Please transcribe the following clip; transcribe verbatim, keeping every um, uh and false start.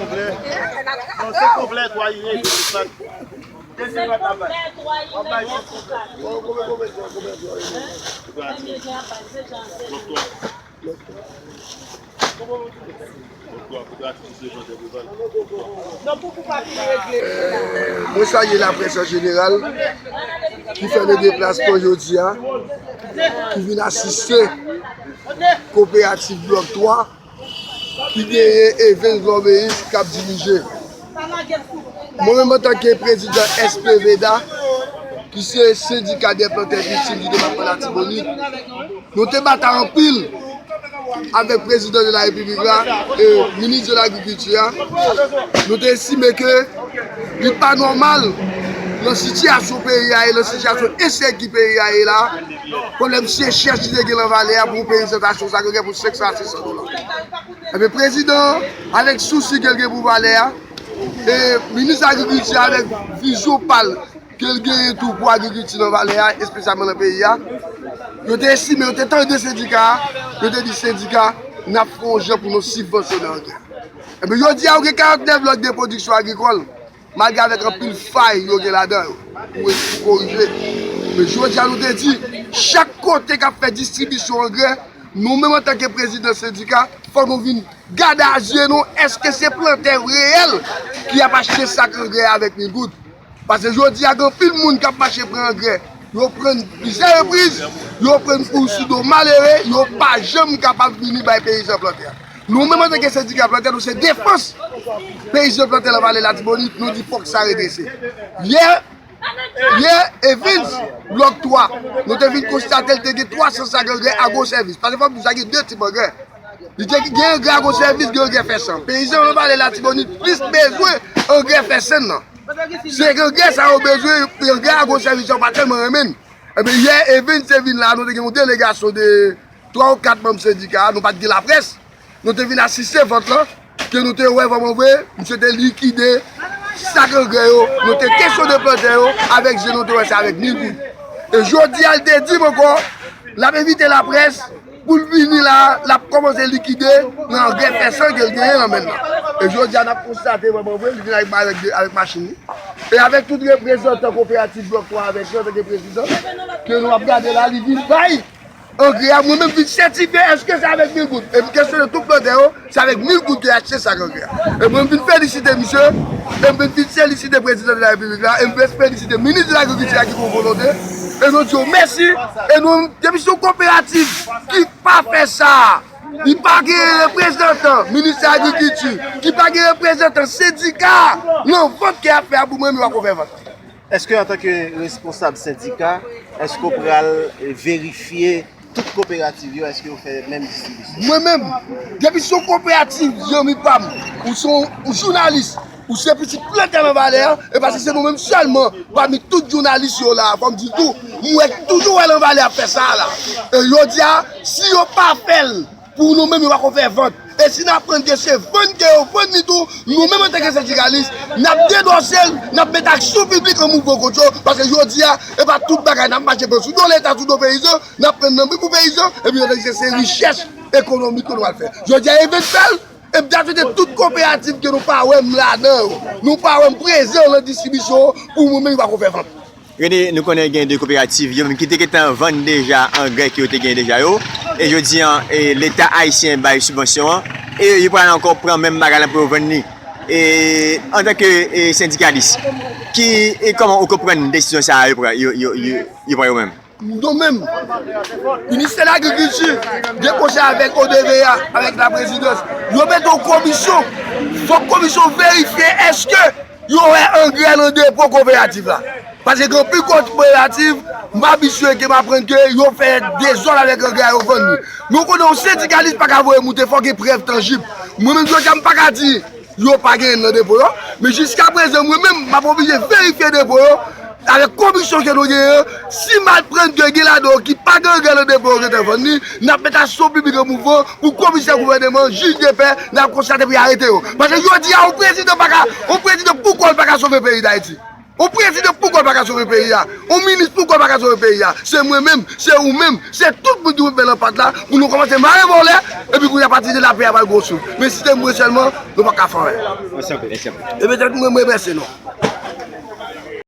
Non, se konplè twa ire. Dezyèm vat la bay. W ap bay konplè. Konbyen, konbyen, konbyen, konbyen, konbyen? Lòt twa. Lòt twa. Lòt twa. Mwen salye laprès an jeneral ki fè le deplasman jodi a, ki vin asiste koperativ blòk twa ki genyen Evens Lòmeyis k ap dirije. Mwen menm antanke prezidan S P V D A, ki se Syndicat des Planteurs Victimes du Département Latibonit, nou te batay anpil avèk prezidan de la repiblik la e minis de lagrikilti a. Nou te estime ke li pa nòmal nan sitiyasyon peyi a ye, nan sitiyasyon echèk ki peyi a ye la, pwoblèm sechèch ki te gen nan vale a pou peyizan ta achte yon sak grè pou senk san a sis san dola. Ebyen, prezidan an, avèk sousi ke l gen pou vale a, e minis agrikilti a, avèk vizyon pa l ke l genyen tou pou agrikilti nan vale a, espesyalman nan peyi a, yo te estime, yo te tande sendika a, yo te di sendika, n ap fè yon jan pou nou sibvansyone angrè. Ebyen, jodi a, yo gen karant nèf lòt de pwodiksyon agrikòl, malgre avèk anpil fay yo gen ladan yo, pou, pou korije. Men jodi a, nou te di, chak kote k ap fè distribisyon angrè, nou menm antanke prezidan sendika, fòk nou vin gade a zye nou, èske se plantè reyèl ki ap achte sak angrè avèk mil goud? Paske jodi a, gen anpil moun k ap mache pran angrè. Yo pran plizyè repriz, yo pran pou sou do malere, yo pa janm kapab vini bay peyizan plantè a. Nou menm antanke sendika plantè, nou se defans peyizan plantè nan vale Latibonit, nou di fòk sa redrese. Yè, yè, Evens, blòk twa, nou te vin konstate l te gen twa san sak angrè Agro Sèvis. Paske fòk nou sa gen de tip angrè. Li te gen angrè Agro Sèvis, gen angrè fè san. Peyizan nan vale Latibonit plis bezwen angrè fè san nan. Se angrè sa yo bezwen, angrè Agro Sèvis yo pa tèlman renmen l. Ebyen, yè, Evens te vin la, nou te gen yon delegasyon de twa ou kat manm sendika a, nou pa t gen laprès. Nou te vin asiste vant lan, ke nou te wè vrèman vre, misye te likide sak angrè yo, nou te kesyone plantè yo, avèk je nou te wè se avèk mil goud. E jodi a, l te di m ankò, l ap envite laprès pou l vini la, l ap kòmanse likide nan angrè fè san ke l genyen nan men l lan. E jodi a, n ap konstate vrèman vre, li vin avèk, avèk, avèk machin li. E avèk tout reprezantan koperativ blòk twa avèk li antanke prezidan, ke nou ap gade la, li vin bay angrè a, mwen menm vin sètifye èske se avèk mil goud. E m kesyone tout plantè yo, se avèk mil goud ke y achte sak angrè a. E mwen m vin felisite misye, e m vin, vin felisite prezidan de la repiblik la, e m vin felisite minis de lagrikilti a ki gen yon volonte. E nou di yo mèsi. E nou, depi se yon koperativ ki pa fè sa, li pa gen reprezantan ministè agrikilti, ki pa gen reprezantan sendika nan vant ke y ap fè a, pou mwen menm, yo pa ko fè vant. Èske antanke responsab sendika, èske w pral verifye tout koperativ yo, èske yo fè menm distribisyon? Mwen menm, depi se yon koperativ zanmi pa m, ou se yon, yon jounalis, ou se pitit plantè nan vale a, e paske se nou menm sèlman pami tout jounalis yo la, fò m di tou, m wè toujou wè nan vale a ap fè sa a la. E jodi a, si yo pa fè l, pou nou menm, yo pa ko fè vant. E si n aprann ke se vann ke yo vann li tou, nou menm antanke sendikalis, n ap denonse l, n ap met aksyon piblik an mouvman kont yo, paske jodi a, e pa tout bagay n ap mache pran sou do Leta, sou do peyizan, n ap pran nan men pou peyizan, epi yo di se richès ekonomik ke nou al fè. Jodi a, Evens fè l, e m ta swete tout koperativ ke nou pa wè m ladan yo, nou pa wè m prezan nan distribisyon yo, pou mwen menm, yo pa ko fè vant. Rene, nou konnen gen de koperativ, yo menm ki te gentan vann deja angrè ke yo te gen deja yo. E jodi a, e, Leta ayisyen bay sibvansyon an. E yo pral ankò pran menm bagay la pou yo vann li. E antanke, e, sendikalis, ki, e kòman ou konprann desizyon sa a yo pran, yo, yo, yo, yo pran yo menm? Nou menm, Ministè Lagrikilti gen konsèy avèk O D V A, avèk laprezidans. Yo mete yon komisyon. Fòk komisyon verifye èske yo wè angrè nan depo koperativ la. Paske gen anpil koperativ, m abitye ke m aprann ke yo fè dezòd avèk angrè a, yo vann li. Men w konnen yon sendikalis pa ka voye moute, fòk gen prèv tanjib. Mwen menm jodi a, m pa ka di yo pa genyen nan depo yo, men jiskaprezan, mwen menm, m ap oblije verifye depo yo, avèk komisyon ke nou genyen an, si m aprann ke gen ladan yo ki pa gen angrè nan depo yo gentan vann li, n ap met aksyon piblik an mouvman pou komisè gouvèneman, jij de pè, n ap konstate pou y arete yo. Paske jodi a, yon prezidan pa ka, yon prezidan pou kò l pa ka sove peyi Dayiti. Yon prezidan poukò l pa ka sove peyi a? Yon minis poukò l pa ka sove peyi a? Se mwen menm, se ou menm, se tout moun ki pou fè lanpat la pou nou kòmanse mare vòlè, epi kounye a pati de lapè a pral gwo souf. Men si se mwen sèlman, nou pa ka fè anyen. E petèt mwen, mwen pèse non.